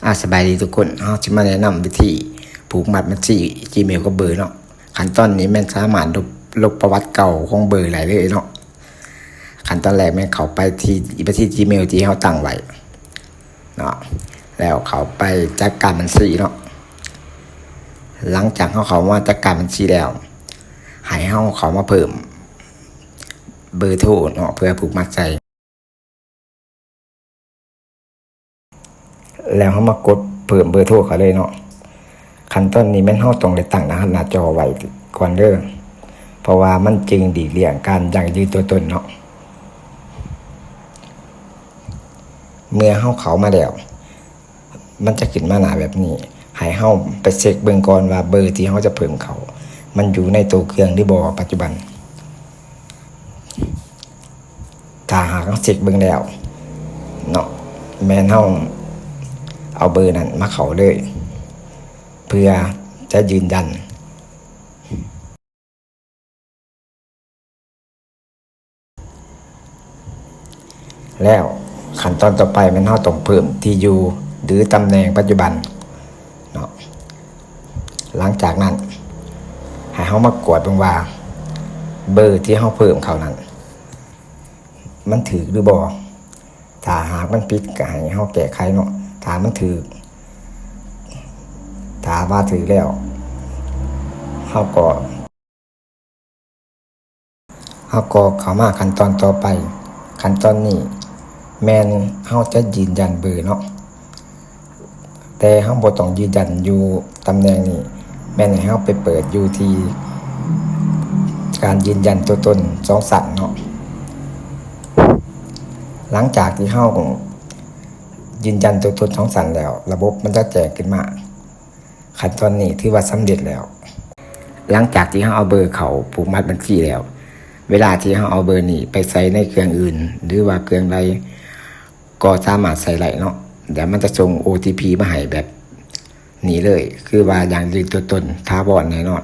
ອາ ສະບາຍດີທຸກຄົນ, ເຮົາຊິມາແນະນຳວິທີຜູກມັດບັນຊີ Gmail ກັບເບີເນາະ. ຂັ້ນຕອນນີ້ແມ່ນສາມາດລົບ ລົບປະຫວັດເກົ່າຂອງເບີໄດ້ເລີຍເນາະ. ຂັ້ນຕອນແລກແມ່ນເຂົ້າໄປທີ່ບັນຊີ Gmail ທີ່ເຮົາຕັ້ງໄວ້ເນາະ, ແລ້ວເຂົ້າໄປຈັດການບັນຊີເນາະ. ຫຼັງຈາກເຮົາເຂົ້າມາຈັດການບັນຊີແລ້ວ ໃຫ້ເຮົາເຂົ້າມາເພີ່ມເບີໂທເນາະ ເພື່ອຜູກມັດໃສ່. ແລ້ວເຮົາມາກົດເພີ່ມເບີໂທເຂົ້າເລີຍເນາະ. ຂັ້ນຕອນນີ້ແມ່ນເຮົາຕ້ອງໄດ້ຕັ້ງໜ້າ ໜ້າຈໍໄວ້ກ່ອນເດີ ເພາະວ່າມັນຈຶ່ງຫຼີກລ່ຽງການຢັ້ງຢືນຕົວຕົນເນາະ. ເມື່ອເຮົາເຂົ້າມາແລ້ວ ມັນຈະຂຶ້ນມາໜ້າແບບນີ້, ໃຫ້ເຮົາໄປເຊັກເບິ່ງກ່ອນວ່າເບີທີ່ເຮົາຈະເພີ່ມເຂົ້າ ມັນຢູ່ໃນໂຕເຄື່ອງຫຼືບໍ່ປັດຈຸບັນ. ຖ້າຫາກເຮົາເຊັກເບິ່ງແລ້ວເນາະ ແມ່ນເຮົາເອົາເບີນັ້ນມາເຂົ້າເລີຍ ເພື່ອຈະຢືນຢັນ. ແລ້ວຂັ້ນຕອນຕໍ່ໄປແມ່ນເຮົາຕ້ອງເພີ່ມທີ່ຢູ່ ຫຼື ຕຳແໜ່ງປັດຈຸບັນເນາະ. ຫຼັງຈາກນັ້ນ ໃຫ້ເຮົາມາກວດເບິ່ງວ່າເບີທີ່ເຮົາເພີ່ມເຂົ້ານັ້ນ ມັນຖືກຫຼືບໍ່. ຖ້າຫາກມັນຜິດກໍໃຫ້ເຮົາແກ້ໄຂເນາະ, ຖ້າມັນຖືກ ຖ້າວ່າຖືກແລ້ວ ເຮົາກໍ ເຮົາກໍເຂົ້າມາຂັ້ນຕອນຕໍ່ໄປ. ຂັ້ນຕອນນີ້ແມ່ນເຮົາຈະຢືນຢັນເບີເນາະ, ແຕ່ເຮົາບໍ່ຕ້ອງຢືນຢັນຢູ່ຕຳແໜ່ງນີ້, ແມ່ນໃຫ້ເຮົາໄປເປີດຢູ່ທີ່ການຢືນຢັນຕົວຕົນສອງຊັ້ນເນາະ. ຫຼັງຈາກທີ່ເຮົາຢືນຢັນຕົວຕົນສອງຊັ້ນແລ້ວ ລະບົບມັນຈະແຈ້ງຂຶ້ນມາ. ຂັ້ນຕອນນີ້ຖືວ່າສຳເລັດແລ້ວ. ຫຼັງຈາກທີ່ເຮົາເອົາເບີເຂົ້າຜູກມັດບັນຊີແລ້ວ, ເວລາທີ່ເຮົາເອົາເບີນີ້ໄປໃສ່ໃນເຄື່ອງອື່ນ ຫຼືວ່າເຄື່ອງໃດກໍສາມາດໃສ່ໄດ້ເນາະ, ແລ້ວມັນຈະສົ່ງໂອທີພີມາໃຫ້ແບບນີ້ເລີຍ, ຄືວ່າຢັ້ງຢືນຕົວຕົນຖາວອນແນ່ນອນ.